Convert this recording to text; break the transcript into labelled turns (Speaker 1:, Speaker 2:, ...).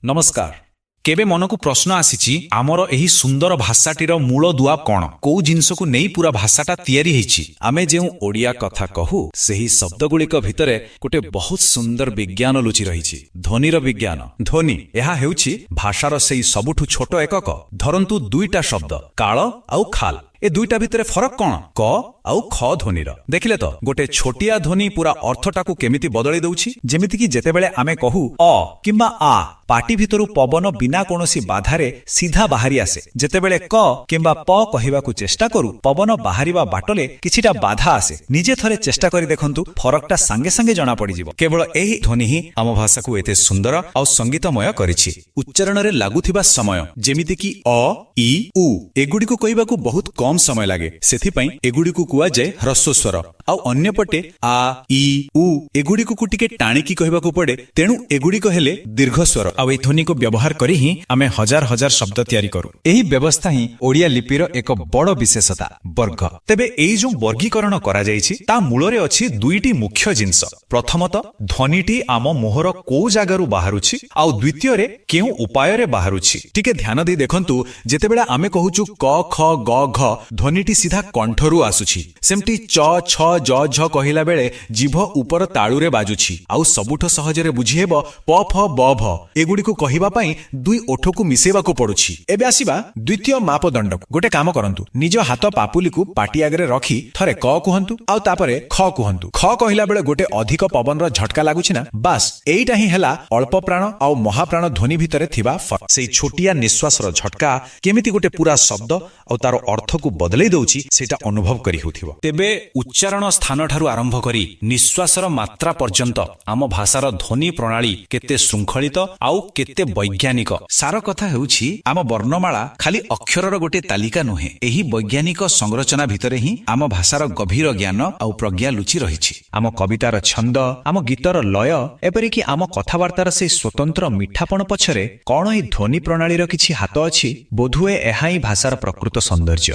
Speaker 1: ନମସ୍କାର। କେବେ ମନକୁ ପ୍ରଶ୍ନ ଆସିଛି, ଆମର ଏହି ସୁନ୍ଦର ଭାଷାଟିର ମୂଳ ଦୁଆ କଣ? କୋଉ ଜିନିଷକୁ ନେଇ ପୁରା ଭାଷାଟା ତିଆରି ହେଇଛି?
Speaker 2: ଆମେ ଯେଉଁ ଓଡ଼ିଆ କଥା କହୁ, ସେହି ଶବ୍ଦଗୁଡ଼ିକ ଭିତରେ ଗୋଟେ ବହୁତ ସୁନ୍ଦର ବିଜ୍ଞାନ ଲୁଚି ରହିଛି, ଧ୍ୱନିର ବିଜ୍ଞାନ। ଧ୍ୱନି, ଏହା ହେଉଛି ଭାଷାର ସେଇ ସବୁଠୁ ଛୋଟ ଏକକ। ଧରନ୍ତୁ ଦୁଇଟା ଶବ୍ଦ, କାଳ ଆଉ ଖାଲ। ଏ ଦୁଇଟା ଭିତରେ ଫରକ କଣ? କ ଆଉ ଖ ଧ୍ୱନିର। ଦେଖିଲେ ତ, ଗୋଟେ ଛୋଟିଆ ଧ୍ୱନି ପୁରା ଅର୍ଥଟାକୁ କେମିତି ବଦଳେଇ ଦଉଛି?
Speaker 3: ଯେମିତିକି ଯେତେବେଳେ ଆମେ କହୁ ଅ କିମ୍ବା ଆ, ପାଟି ଭିତରୁ ପବନ ବିନା କୌଣସି ବାଧାରେ ସିଧା ବାହାରି ଆସେ। ଯେତେବେଳେ କ କିମ୍ବା ପ କହିବାକୁ ଚେଷ୍ଟା କରୁ, ପବନ ବାହାରିବା ବାଟରେ କିଛିଟା ବାଧା ଆସେ। ନିଜେ ଥରେ ଚେଷ୍ଟା କରି ଦେଖନ୍ତୁ, ଫରକଟା ସାଙ୍ଗେ ସାଙ୍ଗେ ଜଣାପଡ଼ିଯିବ।
Speaker 2: କେବଳ ଏହି ଧ୍ୱନି ହିଁ ଆମ ଭାଷାକୁ ଏତେ ସୁନ୍ଦର ଆଉ ସଙ୍ଗୀତମୟ କରିଛି। ଉଚ୍ଚାରଣରେ ଲାଗୁଥିବା ସମୟ, ଯେମିତିକି ଅ, ଇ, ଉ, ଏଗୁଡ଼ିକୁ କହିବାକୁ ବହୁତ କମ ସମୟ ଲାଗେ। ସେଥିପାଇଁ ଏଗୁଡ଼ିକୁ କୁହାଯାଏ ହ୍ରସ୍ୱ ସ୍ୱର। ଆଉ ଅନ୍ୟପଟେ ଆ, ଇ, ଉ, ଏଗୁଡ଼ିକୁ ଟିକେ ଟାଣିକି କହିବାକୁ ପଡେ, ତେଣୁ ଏଗୁଡ଼ିକ ହେଲେ ଦୀର୍ଘ ସ୍ୱର।
Speaker 1: ଆଉ ଏହି ଧ୍ୱନିକୁ ବ୍ୟବହାର କରି ହିଁ ଆମେ ହଜାର ହଜାର ଶବ୍ଦ ତିଆରି କରୁ।
Speaker 3: ଏହି ବ୍ୟବସ୍ଥା ହିଁ ଓଡ଼ିଆ ଲିପିର ଏକ ବଡ଼ ବିଶେଷତା, ବର୍ଗ।
Speaker 2: ତେବେ ଏଇ ଯୋଉ ବର୍ଗୀକରଣ କରାଯାଇଛି, ତା ମୂଳରେ ଅଛି ଦୁଇଟି ମୁଖ୍ୟ ଜିନିଷ। ପ୍ରଥମତଃ, ଧ୍ୱନିଟି ଆମ ମୁହଁର କୋଉ ଜାଗାରୁ ବାହାରୁଛି, ଆଉ ଦ୍ୱିତୀୟରେ, କେଉଁ ଉପାୟରେ ବାହାରୁଛି। ଟିକେ ଧ୍ୟାନ ଦେଇ ଦେଖନ୍ତୁ, ଯେତେବେଳେ ଆମେ କହୁଛୁ କ, ଖ, ଗ, ଘ, ଧ୍ୱନିଟି ସିଧା କଣ୍ଠରୁ ଆସୁଛି। ସେମିତି ଚ, ଛ, ଜ, ଝ କହିଲା ବେଳେ ଜିଭ ଉପର ତାଳୁରେ ବାଜୁଛି। ଆଉ ସବୁଠୁ ସହଜରେ ବୁଝିହେବ ପ, ଫ, ବ, ଭ, ଏଗୁଡ଼ିକୁ କହିବା ପାଇଁ ଦୁଇ ଓଠକୁ ମିଶେଇବାକୁ ପଡୁଛି।
Speaker 3: ଏବେ ଆସିବା ଦ୍ୱିତୀୟ ମାପଦଣ୍ଡକୁ। ଗୋଟେ କାମ କରନ୍ତୁ, ନିଜ ହାତ ପାପୁଲିକୁ ପାଟି ଆଗରେ ରଖି ଥରେ କ କୁହନ୍ତୁ ଆଉ ତାପରେ ଖ କୁହନ୍ତୁ। ଖ କହିଲା ବେଳେ ଗୋଟେ ଅଧିକ ପବନର ଝଟକା ଲାଗୁଛି ନା? ବାସ୍, ଏଇଟା ହିଁ ହେଲା ଅଳ୍ପ ପ୍ରାଣ ଆଉ ମହାପ୍ରାଣ ଧ୍ୱନି ଭିତରେ ଥିବା ଫରକ।
Speaker 2: ସେଇ ଛୋଟିଆ ନିଶ୍ୱାସର ଝଟକା କେମିତି ଗୋଟେ ପୁରା ଶବ୍ଦ ଆଉ ତାର ଅର୍ଥକୁ ବଦଳେଇ ଦଉଛି, ସେଇଟା ଅନୁଭବ କରି ହେଉଥିବ।
Speaker 1: ତେବେ ଉଚ୍ଚାରଣ ସ୍ଥାନଠାରୁ ଆରମ୍ଭ କରି ନିଶ୍ୱାସର ମାତ୍ରା ପର୍ଯ୍ୟନ୍ତ ଆମ ଭାଷାର ଧ୍ୱନି ପ୍ରଣାଳୀ କେତେ ଶୃଙ୍ଖଳିତ ଆଉ କେତେ ବୈଜ୍ଞାନିକ।
Speaker 2: ସାର କଥା ହେଉଛି, ଆମ ବର୍ଣ୍ଣମାଳା ଖାଲି ଅକ୍ଷରର ଗୋଟିଏ ତାଲିକା ନୁହେଁ। ଏହି ବୈଜ୍ଞାନିକ ସଂରଚନା ଭିତରେ ହିଁ ଆମ ଭାଷାର ଗଭୀର ଜ୍ଞାନ ଆଉ ପ୍ରଜ୍ଞା ଲୁଚି ରହିଛି।
Speaker 3: ଆମ କବିତାର ଛନ୍ଦ, ଆମ ଗୀତର ଲୟ, ଏପରିକି ଆମ କଥାବାର୍ତ୍ତାର ସେଇ ସ୍ୱତନ୍ତ୍ର ମିଠାପଣ ପଛରେ କଣ ଏହି ଧ୍ୱନି ପ୍ରଣାଳୀର କିଛି ହାତ ଅଛି? ବୋଧହୁଏ ଏହା ହିଁ ଭାଷାର ପ୍ରକୃତ ସୌନ୍ଦର୍ଯ୍ୟ।